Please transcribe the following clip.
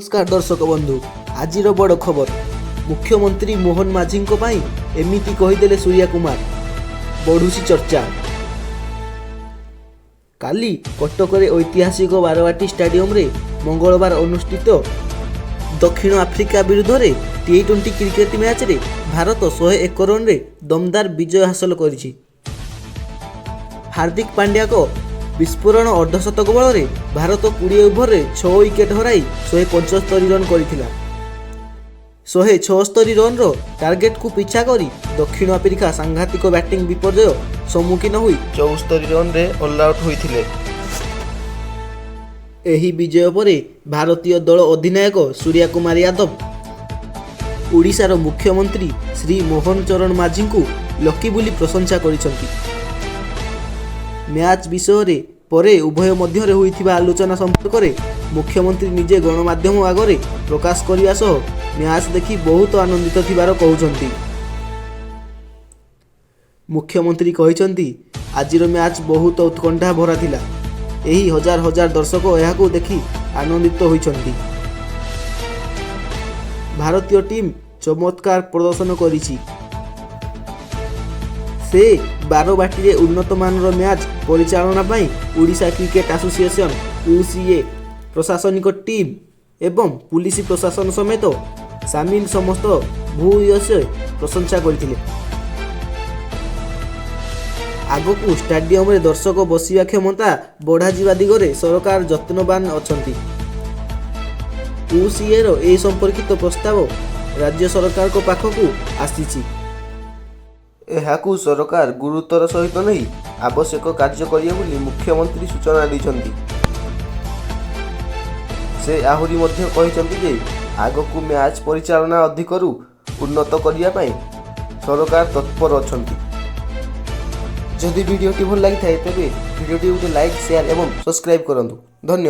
ନମସ୍କାର ଦର୍ଶକ ବନ୍ଧୁ, ଆଜିର ବଡ଼ ଖବର। ମୁଖ୍ୟମନ୍ତ୍ରୀ ମୋହନ ମାଝୀଙ୍କ ପାଇଁ ଏମିତି କହିଦେଲେ ସୂର୍ଯ୍ୟ କୁମାର, ବଢ଼ୁଛି ଚର୍ଚ୍ଚା। କାଲି କଟକରେ ଐତିହାସିକ ବାରବାଟୀ ଷ୍ଟାଡିୟମରେ ମଙ୍ଗଳବାର ଅନୁଷ୍ଠିତ ଦକ୍ଷିଣ ଆଫ୍ରିକା ବିରୁଦ୍ଧରେ ଟି-20 କ୍ରିକେଟ ମ୍ୟାଚରେ ଭାରତ 101 ରନରେ ଦମଦାର ବିଜୟ ହାସଲ କରିଛି। ହାର୍ଦ୍ଦିକ ପାଣ୍ଡ୍ୟାଙ୍କ ବିସ୍ଫୋରଣ ଅର୍ଦ୍ଧଶତକ ବଳରେ ଭାରତ 20 ଓଭରରେ 6 ୱିକେଟ ହରାଇ 175 ରନ୍ କରିଥିଲା। 176 ରନ୍ର ଟାର୍ଗେଟକୁ ପିଛା କରି ଦକ୍ଷିଣ ଆଫ୍ରିକା ସାଂଘାତିକ ବ୍ୟାଟିଂ ବିପର୍ଯ୍ୟୟ ସମ୍ମୁଖୀନ ହୋଇ 74 ରନରେ ଅଲଆଉଟ୍ ହୋଇଥିଲେ। ଏହି ବିଜୟ ପରେ ଭାରତୀୟ ଦଳ ଅଧିନାୟକ ସୂର୍ଯ୍ୟ କୁମାର ଯାଦବ ଓଡ଼ିଶାର ମୁଖ୍ୟମନ୍ତ୍ରୀ ଶ୍ରୀ ମୋହନ ଚରଣ ମାଝୀଙ୍କୁ ଲକି ବୋଲି ପ୍ରଶଂସା କରିଛନ୍ତି। ମ୍ୟାଚ୍ ବିଷୟରେ ପରେ ଉଭୟ ମଧ୍ୟରେ ହୋଇଥିବା ଆଲୋଚନା ସମ୍ପର୍କରେ ମୁଖ୍ୟମନ୍ତ୍ରୀ ନିଜେ ଗଣମାଧ୍ୟମ ଆଗରେ ପ୍ରକାଶ କରିବା ସହ ମ୍ୟାଚ୍ ଦେଖି ବହୁତ ଆନନ୍ଦିତ ଥିବାର କହୁଛନ୍ତି। ମୁଖ୍ୟମନ୍ତ୍ରୀ କହିଛନ୍ତି, ଆଜିର ମ୍ୟାଚ୍ ବହୁତ ଉତ୍କଣ୍ଠା ଭରା ଥିଲା। ଏହି ହଜାର ହଜାର ଦର୍ଶକ ଏହାକୁ ଦେଖି ଆନନ୍ଦିତ ହୋଇଛନ୍ତି। ଭାରତୀୟ ଟିମ୍ ଚମତ୍କାର ପ୍ରଦର୍ଶନ କରିଛି। ସେ ବାରବାଟୀରେ ଉନ୍ନତମାନର ମ୍ୟାଚ୍ ପରିଚାଳନା ପାଇଁ ଓଡ଼ିଶା କ୍ରିକେଟ ଆସୋସିଏସନ ଓସିଏ, ପ୍ରଶାସନିକ ଟିମ୍ ଏବଂ ପୁଲିସ ପ୍ରଶାସନ ସମେତ ସାମିଲ ସମସ୍ତ ଭୂୟସୀ ପ୍ରଶଂସା କରିଥିଲେ। ଆଗକୁ ଷ୍ଟାଡିୟମରେ ଦର୍ଶକ ବସିବା କ୍ଷମତା ବଢ଼ାଯିବା ଦିଗରେ ସରକାର ଯତ୍ନବାନ ଅଛନ୍ତି। ଓସିଏର ଏ ସମ୍ପର୍କିତ ପ୍ରସ୍ତାବ ରାଜ୍ୟ ସରକାରଙ୍କ ପାଖକୁ ଆସିଛି। ଏହାକୁ ସରକାର ଗୁରୁତ୍ୱର ସହିତ ନେଇ ଆବଶ୍ୟକ କାର୍ଯ୍ୟ କରିବେ ବୋଲି ମୁଖ୍ୟମନ୍ତ୍ରୀ ସୂଚନା ଦେଇଛନ୍ତି। ସେ ଆହୁରି ମଧ୍ୟ କହିଛନ୍ତି ଯେ, ଆଗକୁ ମ୍ୟାଚ୍ ପରିଚାଳନା ଅଧିକରୁ ଉନ୍ନତ କରିବା ପାଇଁ ସରକାର ତତ୍ପର ଅଛନ୍ତି। ଯଦି ଭିଡ଼ିଓଟି ଭଲ ଲାଗିଥାଏ, ତେବେ ଭିଡ଼ିଓଟି ଗୋଟେ ଲାଇକ୍, ସେୟାର ଏବଂ ସବସ୍କ୍ରାଇବ୍ କରନ୍ତୁ। ଧନ୍ୟବାଦ।